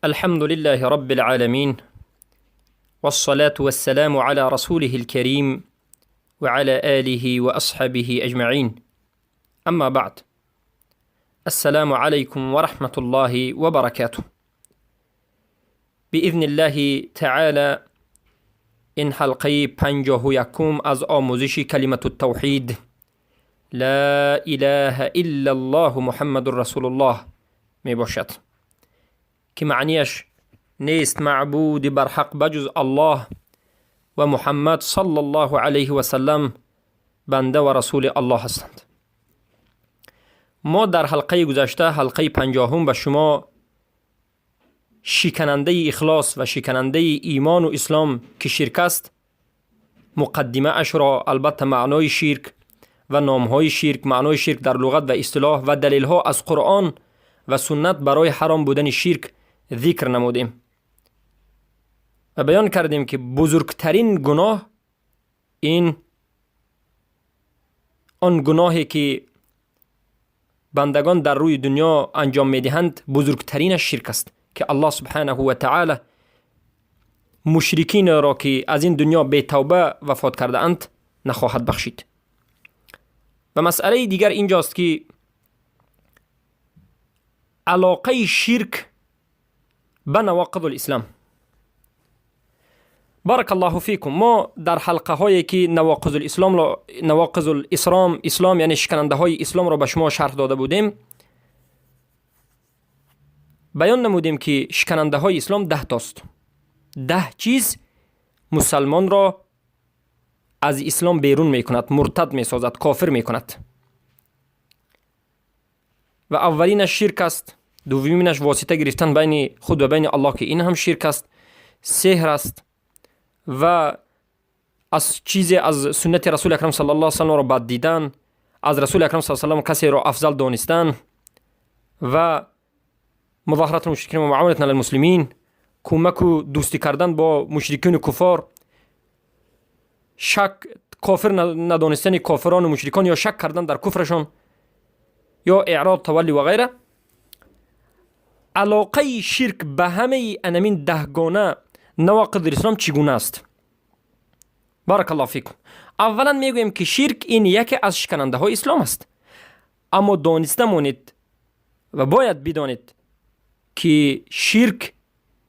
الحمد لله رب العالمين، والصلاة والسلام على رسوله الكريم وعلى آله وأصحابه أجمعين. أما بعد، السلام عليكم ورحمة الله وبركاته. بإذن الله تعالى این حلقه 51 از آموزش کلمة التوحید لا اله الا الله محمد رسول الله می باشد که معنیش نیست معبود برحق بجز الله و محمد صلی الله علیه و سلم بنده و رسول الله هستند. ما در حلقه گذشته، حلقه 50، به شما شکننده اخلاص و شکننده ایمان و اسلام که شرک است، مقدمه اش را، البته معنای شرک و نامهای شرک، معنای شرک در لغت و اصطلاح و دلیل ها از قرآن و سنت برای حرام بودن شرک ذکر نمودیم و بیان کردیم که بزرگترین گناه این آن گناهی که بندگان در روی دنیا انجام میدهند، بزرگترینش شرک است که الله سبحانه و تعالی مشرکین را که از این دنیا بی توبه وفات کرده اند نخواهد بخشید. و مسئله دیگر اینجاست که علاقه شرک به نواقض الاسلام. بارک الله فیکم. ما در حلقه هایی که نواقض الاسلام را، نواقض الاسلام، اسلام یعنی شکننده های اسلام را به شما شرح داده بودیم، بیان نمودیم که شکننده های اسلام 10 تاست. 10 چیز مسلمان را از اسلام بیرون میکند، مرتد میسازد، کافر میکند و اولینش شرک است، دومینش واسطه گرفتن بین خود و بین الله که این هم شرک است، سحر است و از چیزی از سنت رسول اکرم صلی الله علیه وسلم را بد دیدن، از رسول اکرم صلی الله علیه وسلم کسی را افضل دانستن و مظاهرت المشرکین و معاونت للمسلمین، کمک و دوستی کردن با مشرکین و کفار، شک، کافر ندانستن کافران و مشرکان یا شک کردن در کفرشان یا اعراض، تولی و غیره. علاقه شرک به همه انمین 10گانه نواقض الاسلام چگونه است؟ بارک الله فیکم. اولا میگوییم که شرک این یکی از شکننده های اسلام است، اما دانسته مانید و باید بدانید که شرک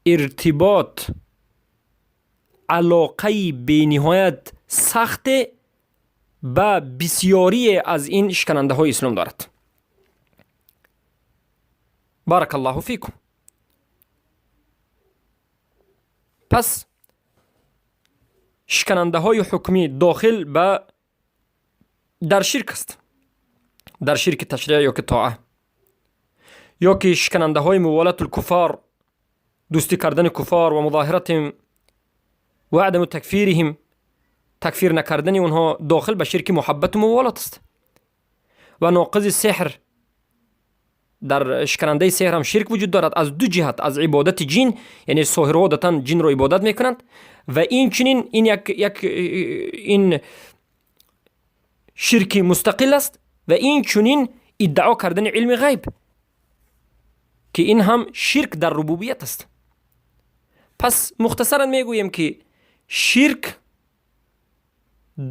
ارتباط، علاقه بینهایت سخت به بسیاری از این شکننده های اسلام دارد. بارک الله فیکم. پس شکننده های حکمی داخل به در شرک است، در شرک تشریع یا که طاعه، یا که شکننده های موالات الکفار، دوستی کردن کفار و مظاهرتهم و عدم تکفیرهم، تکفیر نکردن اونها، داخل به شرک محبت و موالات است. و ناقض سحر، در شکننده سحر هم شرک وجود دارد از دو جهت: از عبادت جن، یعنی ساحرها عادتا جن را عبادت میکنند و این چنین این یک این شرک مستقل است و این چنین ادعا کردن علم غیب که این هم شرک در ربوبیت است. پس مختصرا میگوییم که شرک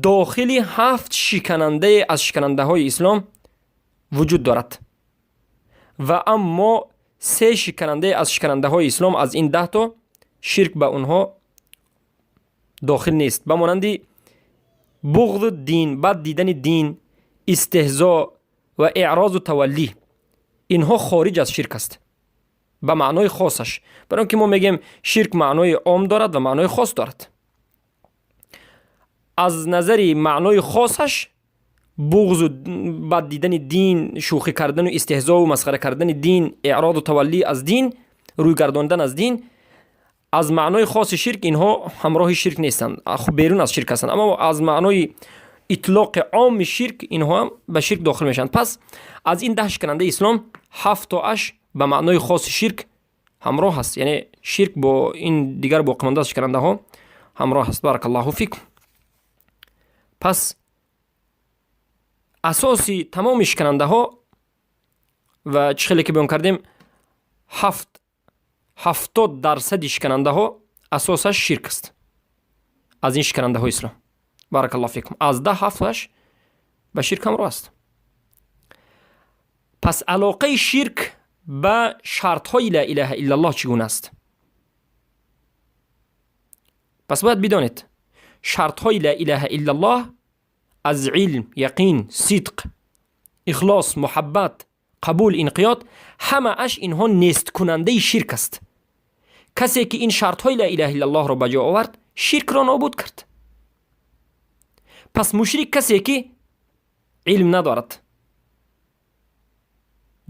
داخل هفت شکننده از شکننده های اسلام وجود دارد و اما سه شکننده از شکننده های اسلام از این 10 تا شرک به اونها داخل نیست، به مانند بغض دین، بد دیدن دین، استهزا و اعراض و تولی. اینها خارج از شرک است به معنای خاصش، برای اینکه ما میگیم شرک معنای عام دارد و معنای خاص دارد. از نظر معنای خاصش، بغض و بد دیدن دین، شوخی کردن و استهزا و مسخره کردن دین، اعراض و تولی از دین، روی گرداندن از دین، از معنای خاص شرک اینها همراه شرک نیستند، بیرون از شرک هستند. اما از معنای اطلاق عام شرک اینها هم به شرک داخل میشن. پس از این 10 شکننده اسلام هفت تا اش به معنای خاص شرک همراه است، یعنی شرک با این دیگر باقی مانده از شکننده ها همراه است. بارک الله فیکم. پس اساسی تمام شکننده ها و چه خیلی که بیان کردیم، هفت 70% шиканандаҳо асосаш ширк аст. Аз ин шиканандаҳои ислом, барак Аллоҳ фикум, аз 10 ҳафташ ба ширк ҳамроҳ аст. Пас алоқаи ширк ба шартҳои ла илаҳа иллаллоҳ чӣ гуна аст? Пас бояд бидонед, шартҳои ла илаҳа иллаллоҳ аз илм, яқин, сидқ, ихлос, муҳаббат, қабул, инқиёд, ҳамааш инҳо несткунандаи ширк аст. Касе ки ин шартҳои ла илаҳа иллаллоҳро ба ҷо овард, ширкро нобуд кард. Пас мушрик касе ки илм надорад,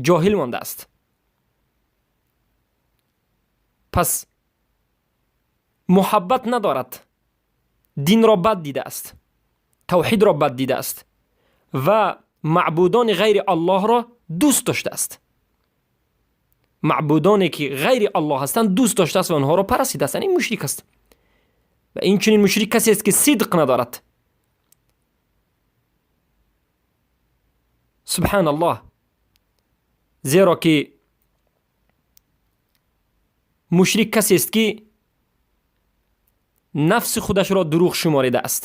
ҷоҳил мондааст. Пас муҳаббат надорад, динро бад дидааст, тавҳидро бад дидааст ва маъбудони ғайри Аллоҳро дӯст доштааст. Маъбудоне ки ғайри Аллоҳ ҳастанд, дӯст доштааст ва онҳоро парастидааст. Ин мушрик аст. Ва инчунин мушрик касест ки сидқ надорад. Субҳаналлоҳ. Зеро ки мушрик касест ки нафси худашро дурӯғ шуморидааст,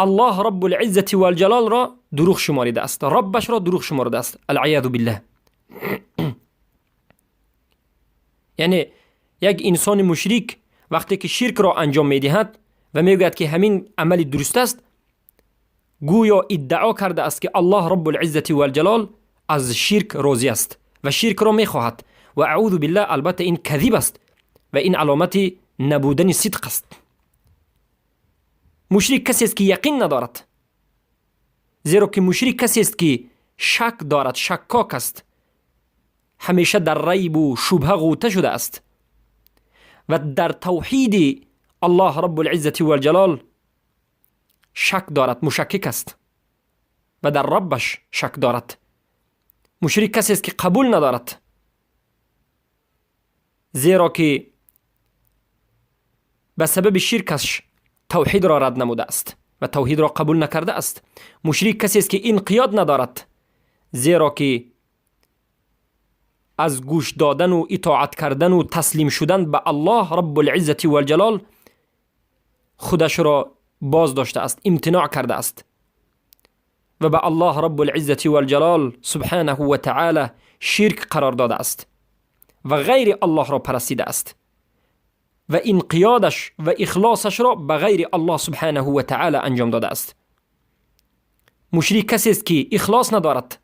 Аллоҳ Раббулиззати валҷалолро дурӯғ шуморидааст, Роббашро дурӯғ шуморидааст. Алъиязу биллаҳ. Яъне як инсони мушрик вақте ки ширкро анҷом медиҳад ва мегӯяд ки ҳамин амали дуруст аст, гӯё иддао кардааст ки Аллоҳ Раббулиззати валҷалол аз ширк розӣ аст ва ширкро мехоҳад. Ва аъузу биллаҳ, албатта ин казиб аст ва ин аломати набудани сидқ аст. Мушрик касест ки яқин надорад, зеро ки мушрик касест ки шак дорад, шаккок аст, ҳамеша дар райбу шубҳа ғӯта шудааст ва дар тавҳиди Аллоҳ Раббулиззати валҷалол шак дорад, мушаккик аст ва дар Роббаш шак дорад. Мушрик касест ки қабул надорад, зеро ки ба сабаби ширкаш тавҳидро рад намудааст ва тавҳидро қабул накардааст. Мушрик касест ки инқиёд надорад, зеро ки аз гӯш додану итоат кардану таслим шудан ба Аллоҳ Раббулиззати валҷалол худашро боз доштааст, имтиноъ кардааст ва ба Аллоҳ Раббулиззати валҷалол субҳанаҳу ва таъала ширк қарор додааст ва ғайри Аллоҳро парастидааст ва инқиёдаш ва ихлосашро ба ғайри Аллоҳ субҳанаҳу ва таъала анҷом додааст. Мушрик касест ки ихлос надорад,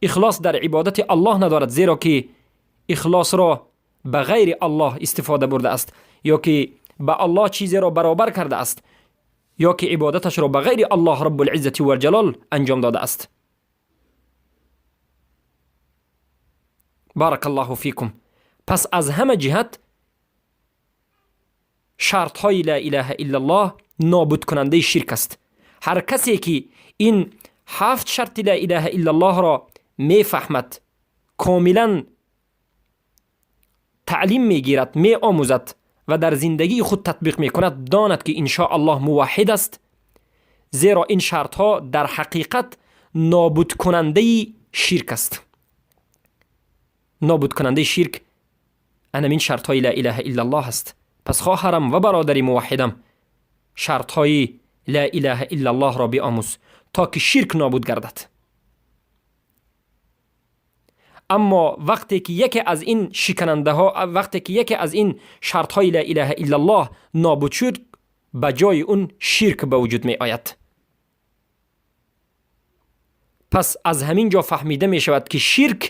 ихлос дар ибодати Аллоҳ надорад, зеро ки ихлосро ба ғайри Аллоҳ истифода бурдааст ё ки ба Аллоҳ чизеро баробар кардааст ё ки ибодаташро ба ғайри Аллоҳ Раббулиззати валҷалол анҷом додааст. Барак Аллоҳу фикум. Пас аз ҳама ҷиҳат шартҳои ла илаҳа иллаллоҳ нобудкунандаи ширк аст. Ҳар касе ки ин 7 шарти ла илаҳа иллаллоҳро мефаҳмад, комилан таълим мегирад, меомӯзад ва дар зиндагии худ татбиқ мекунад, донад ки иншо Аллоҳ муваҳҳид аст, зеро ин шартҳо дар ҳақиқат нобудкунандаи ширк аст. Нобудкунандаи ширк анамин шартҳои ла илаҳа иллаллоҳ аст. Пас хоҳарам ва бародари муваҳҳидам, шартҳои ла илаҳа иллаллоҳро биомӯз то ки ширк нобуд гардад. Аммо вақте ки яке аз ин шиканандаҳо, вақте ки яке аз ин шартҳои ла илаҳа иллаллоҳ нобуд шуд, ба ҷои он ширк ба вуҷуд меояд. Пас аз ҳамин ҷо фаҳмида мешавад ки ширк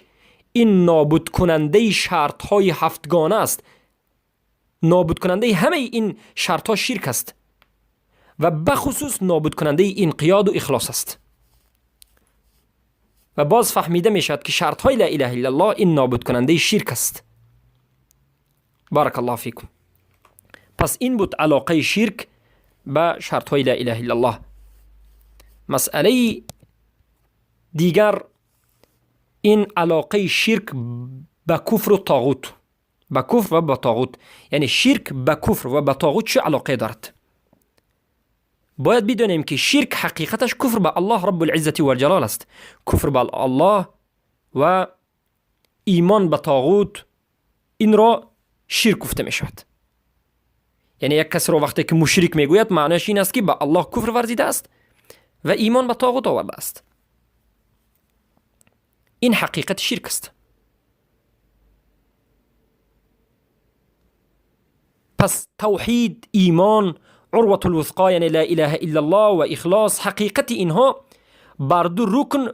ин нобудкунандаи шартҳои ҳафтгона аст. Нобудкунандаи ҳамаи ин шартҳо ширк аст ва бахусус нобудкунандаи инқиёду ихлос аст. Ва боз фаҳмида мешавад ки шартҳои ла илаҳа иллаллоҳ ин нобудкунандаи ширк аст. Барак Аллоҳу фикум. Пас ин буд алоқаи ширк ба шартҳои ла илаҳа иллаллоҳ. Масъалаи дигар ин алоқаи ширк ба куфру тоғут, ба куфр ва ба тоғут. Яъне ширк ба куфр ва ба тоғут чӣ алоқае дорад? Бояд бидонем ки ширк ҳақиқаташ куфр ба Аллоҳ Раббулиззати валҷалол аст, куфр ба Аллоҳ ва ایمان به طاغوت، این را شرک گفته می شود. یعنی یک کس را وقتی که مشرک میگوید، معنیش این است که به الله کفر ورزیده است و ایمان به طاغوت آورده است. این حقیقت شرک است. پس توحید، ایمان، عروة الوثقا یعنی لا اله الا الله و اخلاص، حقیقت اینها بر دو رکن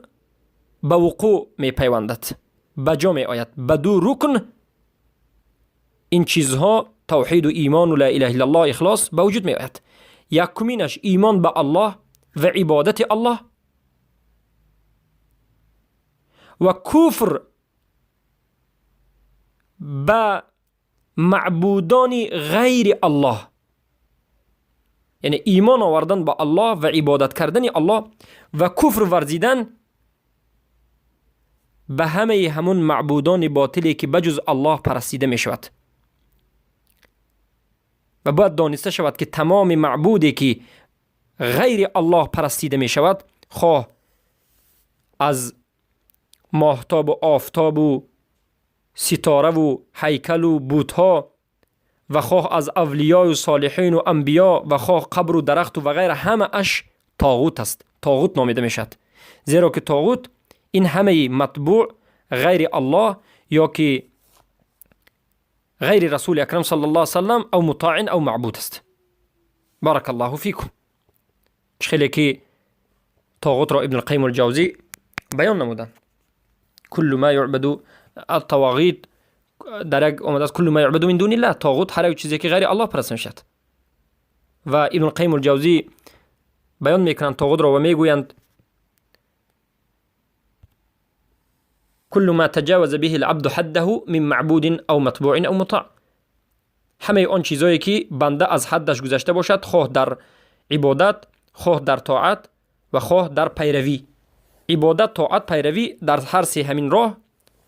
به وقوع می پیوندد، به جا می آید. به دو رکن این چیزها، توحید و ایمان و لا اله الا الله، اخلاص، به وجود می آید. یکمینش ایمان به الله و عبادت الله و کفر به معبودان غیر الله، یعنی ایمان آوردن به الله و عبادت کردن الله و کفر ورزیدن به همه همون معبودان باطلی که بجز الله پرستیده می شود. و باید دانسته شود که تمام معبودی که غیر الله پرستیده می شود، خواه از ماهتاب و آفتاب و ستاره و هیکل و بت‌ها و خواه از اولیای و صالحین و انبیا و خواه قبر و درخت و غیره، همه اش طاغوت است، طاغوت نامیده می شود. زیرا که طاغوت این همه متبوع غیر الله یا که غیر رسول اکرم صلی الله علیه وسلم او مطاع او معبود است. بارک الله فیکم. خیلی که طاغوت را ابن القیم الجوزی بیان نمودن. کل ما یعبد الطواغیت در یک آمده است، کل ما یعبد من دون الله، طاغوت هر چیزی که غیر الله پرستش میشد. و ابن القیم الجوزی بیان میکنند طاغوت را و میگویند كل ما تجاوز به العبد حده من معبود او متبوع او مطاع، همه آن چیزایی که بنده از حدش گذشته باشد، خواه در عبادت، خواه در طاعت و خواه در پیروی. عبادت، طاعت، پیروی، در هر سه همین راه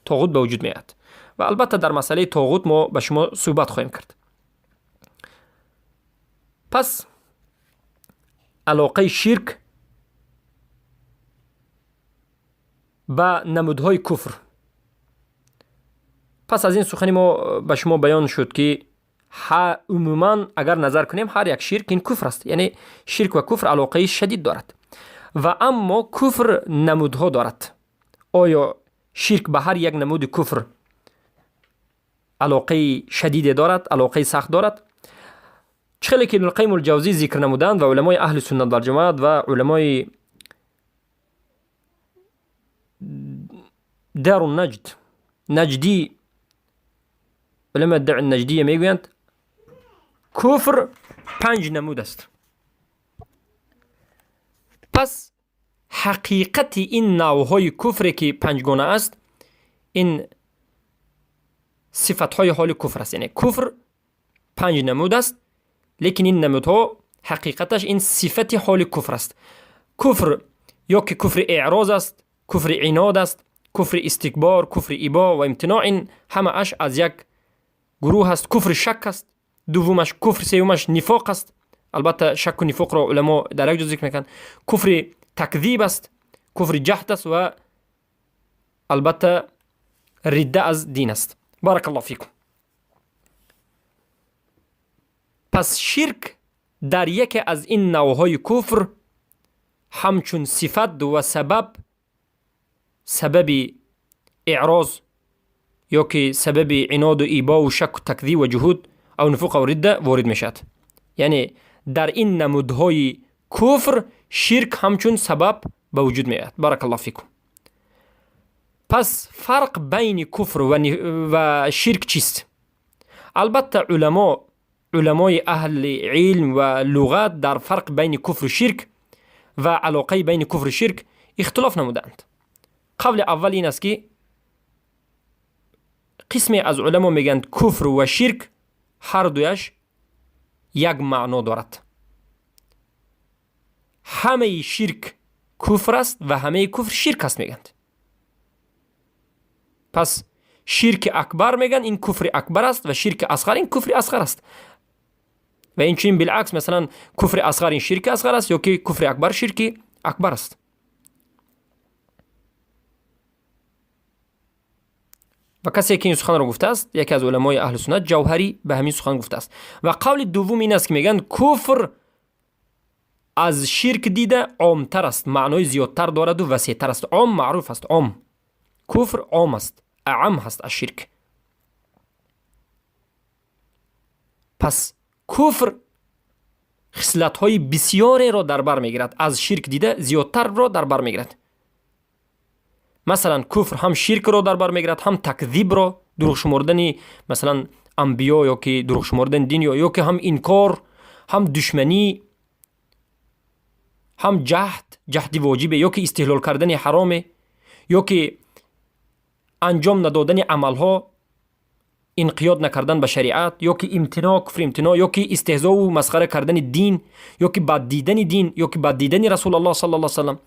طاغوت به وجود میاد. و البته در مسئله طاغوت ما به شما صحبت خواهیم کرد. پس علاقه شرک به نمودهای کفر. پس از این سخنی ما به شما بیان شد که عموما اگر نظر کنیم هر یک شرک این کفر است، یعنی شرک و کفر علاقه شدید دارد. و اما کفر نمودها دارد. آیا شرک به هر یک نمود کفر علاقه شدید دارد، علاقه سخت دارد؟ چخیلی که ابن القیم الجوزی ذکر نمودند و علمای اهل سنت و جماعت و علمای دار النجد، نجدی، علماء دع النجدیه میگویند کفر 5 نمود است. پس حقیقت این نوعهای کفر که 5 گونه است، این صفتهای حال کفر است. یعنی کفر 5 نمود است، لیکن این نمودها حقیقتش این صفت حال کفر است. کفر یا که کفر اعراض است، کفر عناد است، کفر استکبار، کفر ابا و امتناع، این همه اش از یک گروه است. کفر شک است دومش، کفر سومش نفاق است. البته شک و نفاق را علما در یک جا ذکر میکنند. کفر تکذیب است، کفر جحد است و البته رده از دین است. بارک الله فیکم. پس شرک در یکی از این نوعهای کفر همچون صفت و سبب، سبب اعراض یا که سبب عناد و ایبا و شک و تکذیب و جهود او نفوق و رده وارد میشد. یعنی در این نمودهای کفر شرک همچون سبب به وجود میآید. بارک الله فیکم. پس فرق بین کفر و شرک چیست؟ البته علمای اهل علم و لغت در فرق بین کفر و شرک و علاقه بین کفر و شرک اختلاف نمودند. قول اول این است که قسمی از علما میگند کفر و شرک هر دویش یک معنا دارد. همه شرک کفر است و همه کفر شرک است میگند. پس شرک اکبر میگن این کفر اکبر است و شرک اصغر این کفر اصغر است. و این چنین بالعکس، مثلا کفر اصغر این شرک اصغر است یا که کفر اکبر شرک اکبر است. Ва касе ки ин суханро гуфтааст, яке аз уламои аҳли суннат, Ҷавҳарӣ, ба ҳамин сухан гуфтааст. Ва қавли дуввум ин аст, ки мегӯянд, куфр аз ширк дида омтар аст, маънои зиёдтар дораду васеътар аст. Ом маъруф аст, ом, куфр ом аст, аъам ҳаст аз ширк. Пас куфр хислатҳои бисёреро дар бар мегирад, аз ширк дида зиёдтарро дар бар мегирад. Масалан, куфр ҳам ширкро дар бар мегирад, ҳам такзибро, дурӯғ шумордани, масалан, анбиё ё ки дурӯғ шумордани дин, ё ки ҳам инкор, ҳам душманӣ, ҳам ҷаҳд, ҷаҳди воҷибе, ё ки истиҳлол кардани ҳароме, ё ки анҷом надодани амалҳо, инқиёд накардан ба шариат, ё ки имтиноъ, куфри имтиноъ, ё ки истеҳзову масхара кардани дин, ё ки бад дидани дин, ё ки бад дидани Расулаллоҳ саллаллоҳу алайҳи васаллам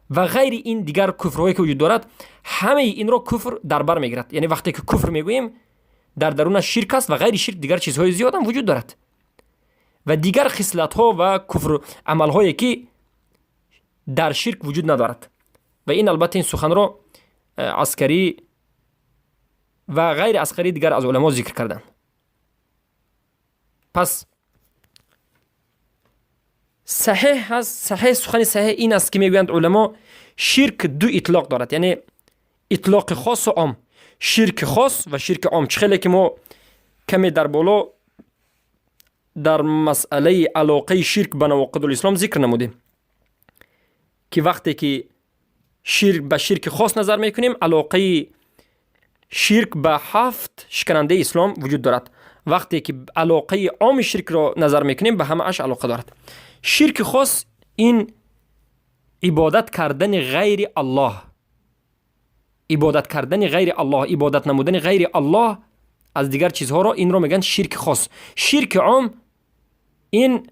ва ғайри ин дигар куфрҳое ки вуҷуд дорад. Ҳамаи инро куфр дар бар мегирад. Яъне вақте ки куфр мегӯем, дар дарунаш ширк аст ва ғайри ширк дигар чизҳои зиёдам вуҷуд дорад ва дигар хислатҳо ва куфр амалҳое ки дар ширк вуҷуд надорад. Ва ин, албатта, ин суханро Аскарӣ ва ғайри Аскарӣ, дигар аз уламо зикр карданд. Пас саҳеҳ ҳаст, саҳеҳ, сухани саҳеҳ ин аст, ки мегӯянд уламо, ширк ду итлоқ дорад, яъне итлоқи хосу ом, ширки хос ва ширки ом. Чӣ хеле ки мо каме дар боло дар масъалаи алоқаи ширк ба навоқидулислом зикр намудем, ки вақте ки ширк ба ширки хос назар мекунем, алоқаи ширк ба ҳафт шиканандаи ислом вуҷуд дорад. Вақте ки алоқаи оми ширкро назар мекунем, ба ҳамааш алоқа дорад. Ширки хос ин ибодат кардани ғайри Аллоҳ, ибодат кардани ғайри Аллоҳ, ибодат намудани ғайри Аллоҳ аз дигар чизҳоро, инро мегӯянд ширки хос. Ширки ом ин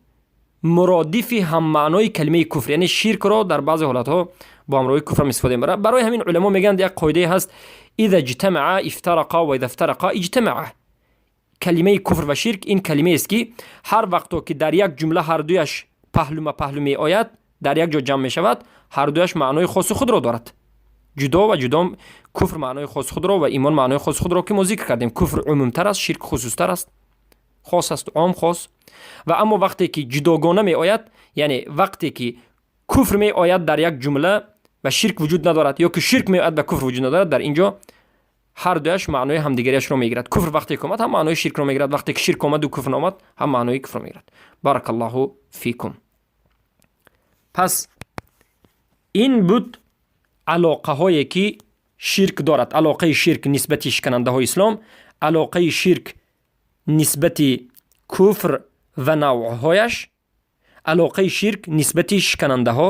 муродифи ҳаммаънои калимаи куфр, яъне ширкро дар баъзе ҳолатҳо бо ҳамроҳи куфрам истифода мебарад. Барои ҳамин уламо мегӯянд, як қоидае ҳаст: иза иҷтамаа ифтарақа ва иза ифтарақа иҷтамаа. Калимаи куфр ва ширк ин калимаест, ки ҳар вақто ки дар як ҷумла ҳардуяш паҳлума паҳлу меояд, дар як ҷо ҷамъ мешавад, ҳардуяш маънои хоси худро дорад. Ҷудо ва ҷудо куфр маънои хоси худро ва имон маънои хоси худро, ки мо зикр кардем. Куфр умумтар аст, ширк хусустар аст, хос аст, ом, хос. Ва аммо вақте ки ҷудогона меояд, яъне вақте ки куфр меояд дар як ҷумла ва ширк вуҷуд надорад, ё ки ширк меояд ва куфр вуҷуд надорад, дар ин ҷо ҳар дуяш маънои ҳамдигариашро мегирад. Куфр вақте ки омад, ҳам маънои ширкро мегирад, вақте ки ширк омаду куфр наомад, ҳам маънои куфрро мегирад. Баракаллоҳу фикум. Пас ин буд алоқаҳое ки ширк дорад: алоқаи ширк нисбати шиканандаҳои ислом, алоқаи ширк нисбати куфр ва навъҳояш, алоқаи ширк нисбати шиканандаҳо,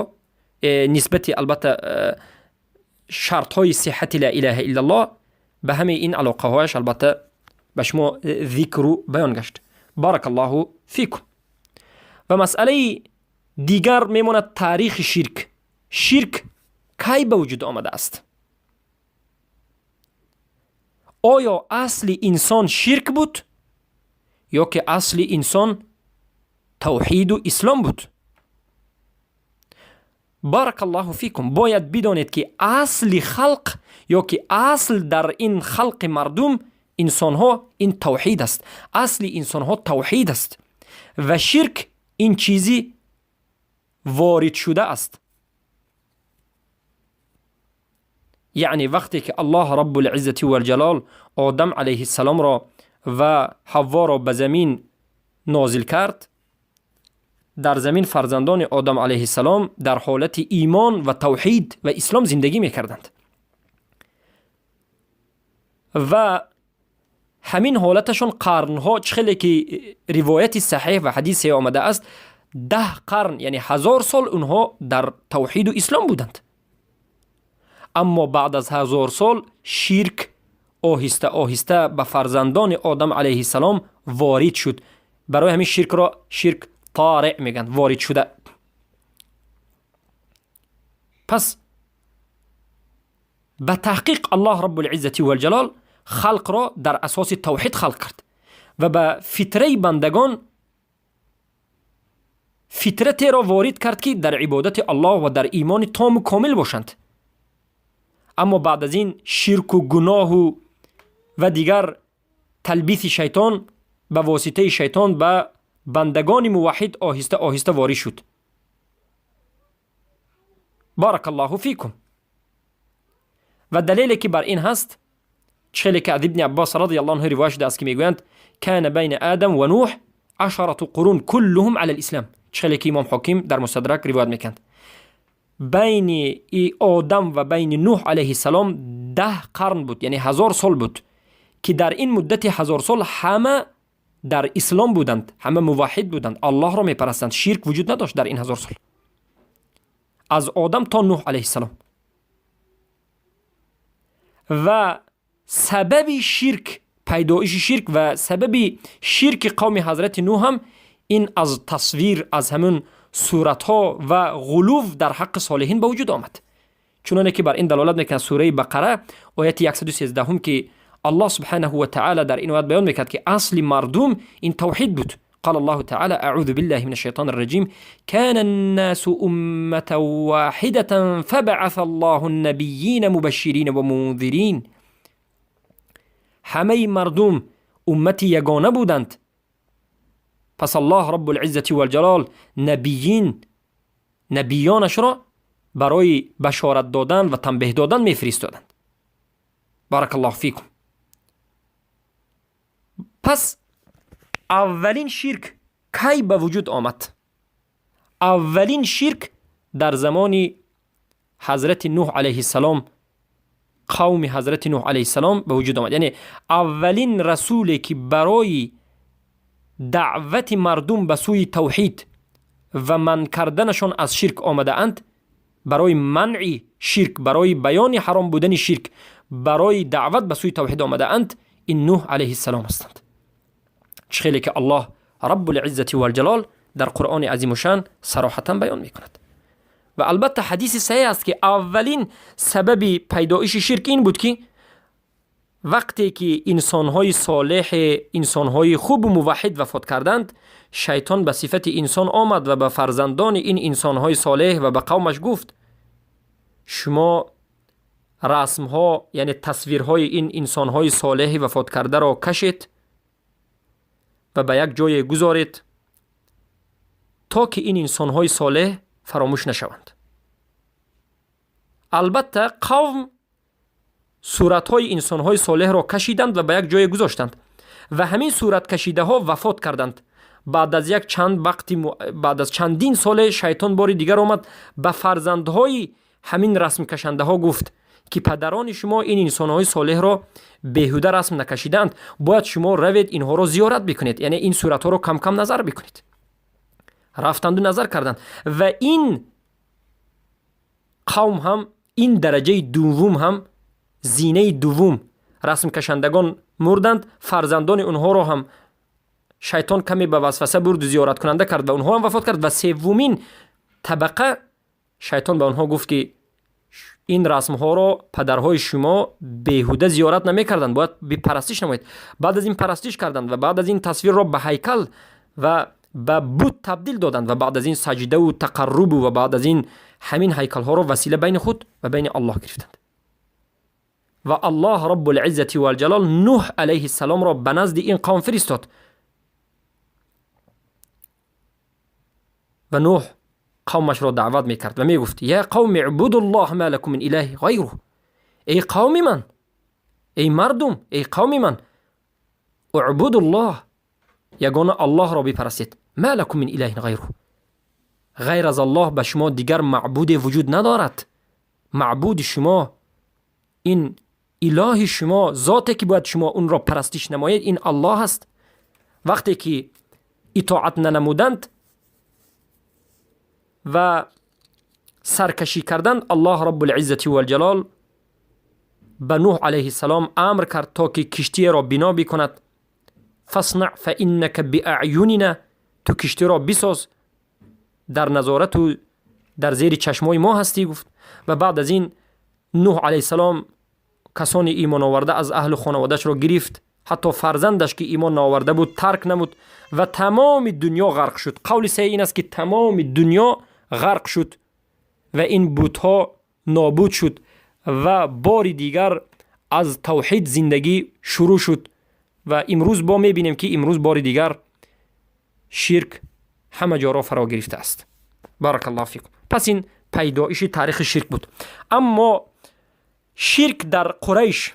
нисбати, албатта, шартҳои сиҳати ла илаҳа иллаллоҳ. Ба ҳамаи ин алоқаҳояш, албатта, ба шумо зикру баён гашт. Баракаллоҳу фикум. Ва масъалаи дигар мемонад таърихи ширк. Ширк кай ба вуҷуд омадааст? Оё асли инсон ширк буд ё ки асли инсон тавҳиду ислом буд? Баракаллоҳу фикум. Бояд бидонед, ки асли халқ ё ки асл дар ин халқи мардум, инсонҳо, ин тавҳид аст. Асли инсонҳо тавҳид аст ва ширк ин чизи ворид шуда аст. Яъне вақте ки Аллоҳ Раббулиззати валҷалол Одам алайҳиссаломро ва Ҳавворо ба замин нозил кард, дар замин фарзандони Одам алайҳиссалом дар ҳолати имон ва тавҳид ва ислом зиндагӣ мекарданд ва ҳамин ҳолаташон қарнҳо, чӣ хеле ки ривояти саҳеҳ ва ҳадисе омадааст, 10 қарн, яъне 1000 сол онҳо дар тавҳиду ислом буданд. Аммо баъд аз 1000 сол ширк оҳиста оҳиста ба фарзандони Одам алайҳиссалом ворид шуд. Барои ҳамин ширкро ширк тореъ мегӯянд, ворид шуда. Пас ба таҳқиқ Аллоҳ Раббулиззати валҷалол халқро дар асоси тавҳид халқ кард ва ба фитраи бандагон фитратеро ворид кард, ки дар ибодати Аллоҳ ва дар имони тому комил бошанд. Аммо баъд аз ин ширку гуноҳу و دیگر تلبیس شیطان به واسطه شیطان به بندگان موحد آهسته آهسته وارد شد. بارک الله فیکم. و دلیلی که بر این هست چخیلی که از ابن عباس رضی الله عنه روایت شده است که میگویند کان بین آدم و نوح 10 قرون كلهم على الاسلام. چخیلی که امام حاکم در مستدرک روایت میکند بین آدم و بین نوح علیه السلام 10 قرن بود، یعنی 1000 سال بود که در این مدت 1000 سال همه در اسلام بودند، همه موحد بودند، الله را میپرستند، شرک وجود نداشت در این 1000 سال از آدم تا نوح علیه السلام. و سبب شرک، پیدایش شرک و سبب شرک قوم حضرت نوح هم این از تصویر، از همون صورتها و غلو در حق صالحین به وجود آمد. چنانه که بر این دلالت میکند سوره بقره آیت 113 که الله سبحانه و تعالی در این آیت بیان میکرد که اصل مردم این توحید بود. قال الله تعالى أعوذ بالله من الشيطان الرجيم كان الناس أمة واحدة فبعث الله النبيين مبشرين ومنذرين. همه مردم امت یگانه بودند، پس الله رب العزة والجلال نبیانش را برای بشارت دادن و تنبیه دادن میفرستادند. بارک الله فیکم. پس اولین شرک کی به وجود آمد؟ اولین شرک در زمان حضرت نوح علیه السلام، قوم حضرت نوح علیه السلام به وجود آمد. یعنی اولین رسولی که برای دعوت مردم به سوی توحید و منع کردنشان از شرک آمده اند، برای منع شرک، برای بیان حرام بودن شرک، برای دعوت به سوی توحید آمده اند، این نوح علیه السلام هستند. چخیلی که الله رب العزة والجلال در قرآن عظیم الشان صراحتا بیان میکند. و البته حدیث صحیح است که اولین سبب پیدایش شرک این بود که وقتی که انسانهای صالح، انسانهای خوب و موحد وفات کردند، شیطان به صفت انسان آمد و به فرزندان این انسانهای صالح و به قومش گفت شما رسمها، یعنی تصویرهای این انسانهای صالح وفات کرده را کشید و به یک جای گذارید تا که این انسانهای صالح فراموش نشوند. البته قوم صورتهای انسانهای صالح را کشیدند و به یک جای گذاشتند و همین صورت کشیده ها وفات کردند. بعد از یک چند وقتی بعد از چندین سال شیطان بار دیگر آمد به فرزندهای همین رسم کشنده ها گفت که پدران شما این انسانهای صالح را بیهوده رسم نکشیدند، باید شما روید اینها را زیارت بکنید، یعنی این صورت ها را کم کم نظر بکنید. رفتند و نظر کردند و این قوم هم این درجه دوم هم زینه دوم رسم کشندگان مردند، فرزندان اونها را هم شیطان کمی به وسوسه برد و زیارت کننده کرد و اونها هم وفات کرد. و سومین طبقه شیطان به آنها گفت که این رسم ها را پدرهای شما بیهوده زیارت نمیکردند، باید پرستش نمایید. بعد از این پرستش کردند و بعد از این تصویر را به هیکل و به بت تبدیل دادند و بعد از این سجده و تقرب و بعد از این همین هیکل ها را وسیله بین خود و بین الله گرفتند. و الله رب العزة والجلال نوح علیه السلام را به نزد این قوم فرستاد و نوح قومش را دعوت میکرد و میگفت یا قوم اعبدوا الله ما لكم من اله غیره، ای قوم من، ای مردم، ای قوم من، اعبدوا الله، یگانه الله را بپرستید، ما لكم من اله غیره، غیر از الله به شما دیگر معبود وجود ندارد. معبود شما، این اله شما، ذاتی که باید شما اون را پرستش نمایید، این الله است. وقتی که اطاعت ننمودند و سرکشی کردند، الله رب العزة والجلال به نوح علیه السلام امر کرد تا که کشتی را بنا بکند. فاصنع فانک باعیننا، تو کشتی را بساز، در نظارت و در زیر چشمای ما هستی، گفت. و بعد از این نوح علیه السلام کسانی ایمان آورده از اهل خانواده‌اش را گرفت، حتی فرزندش که ایمان نآورده بود ترک نمود و تمام دنیا غرق شد. قول صحیح این است که تمام دنیا غرق شد و این بت‌ها نابود شد و بار دیگر Аз тавҳид зиндагӣ шурӯъ шуд ва имрӯз бо мебинем, ки имрӯз бори дигар ширк ҳама ҷоро фаро гирифтааст. Баракаллоҳу фикум. Пас ин пайдоиши таърихи ширк буд. Аммо ширк дар Қурайш,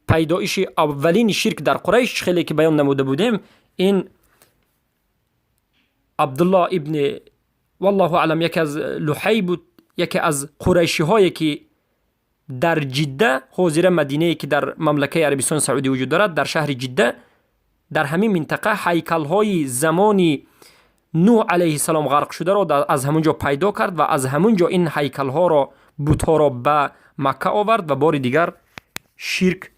пайдоиши аввалини ширк дар Қурайш, хеле ки баён намуда будем, ин Абдулло ибни, валлоҳу аълам, яке аз Луҳай буд, яке аз қурайшиҳое, ки дар Ҷидда, ҳозира Мадинае, ки дар мамлакаи Арабистони Саудӣ вуҷуд дорад, дар шаҳри Ҷидда, дар ҳамин минтақа ҳайкалҳои замони Нӯҳ алайҳиссалом ғарқ шударо аз ҳамун ҷо пайдо кард ва аз ҳамун ҷо ин ҳайкалҳоро, бутҳоро ба Макка овард ва бори дигар ширк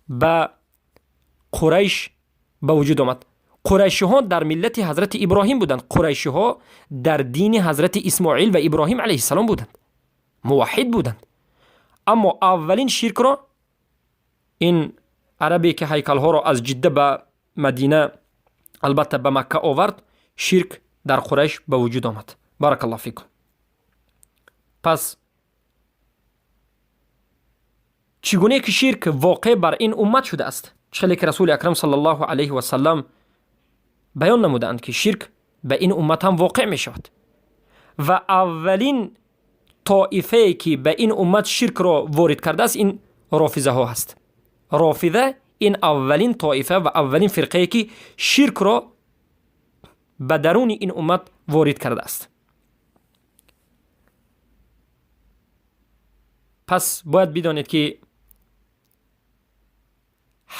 ба Қурайш ба вуҷуд омад. Қурайшиҳо дар миллати ҳазрати Иброҳим буданд. Қурайшиҳо дар дини ҳазрати Исмоил ва Иброҳим алайҳиссалом буданд, муваҳҳид буданд. Аммо аввалин ширкро ин арабе, ки ҳайкалҳоро аз Ҷидда ба Мадина, албатта ба Макка овард, ширк дар Қурайш ба вуҷуд омад. Баракаллоҳу фикум. Пас чӣ гуне ки ширк воқеъ бар ин уммат шудааст, чӣ хеле ки Расули Акрам саллаллоҳу алайҳи васаллам баён намудаанд, ки ширк ба ин уммат ҳам воқеъ мешавад ва аввалин тоифае, ки ба ин уммат ширкро ворид кардааст, ин рофизаҳо ҳаст. Рофиза ин аввалин тоифа ва аввалин фирқае, ки ширкро ба даруни ин уммат ворид кардааст. Пас бояд бидонед, ки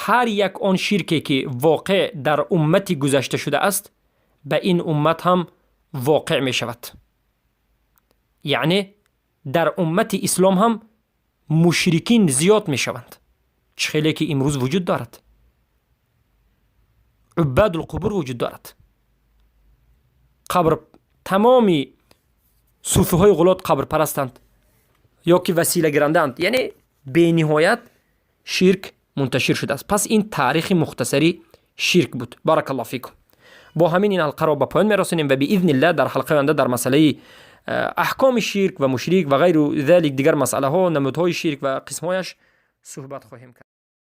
ҳар як он ширке, ки воқеъ дар уммати гузашта шудааст, ба ин уммат ҳам воқеъ мешавад. Яъне дар уммати ислом ҳам мушрикин зиёд мешаванд, чӣ хеле ки имрӯз вуҷуд дорад, уббадулқубур вуҷуд дорад, қабр, тамоми суфиҳои ғулот қабрпарастанд ё ки василагирандаанд. Яъне бениҳоят ширк мунташир шудааст. Пас ин таърихи мухтасари ширк буд. Баракаллоҳу фикум. Бо ҳамин ин ҳалқаро ба поён мерасонем ва биизниллаҳ дар ҳалқаи оянда дар масъалаи аҳкоми ширк ва мушрик ва ғайру залик, дигар масъалаҳо, намудҳои ширк ва қисмҳояш суҳбат хоҳем кард.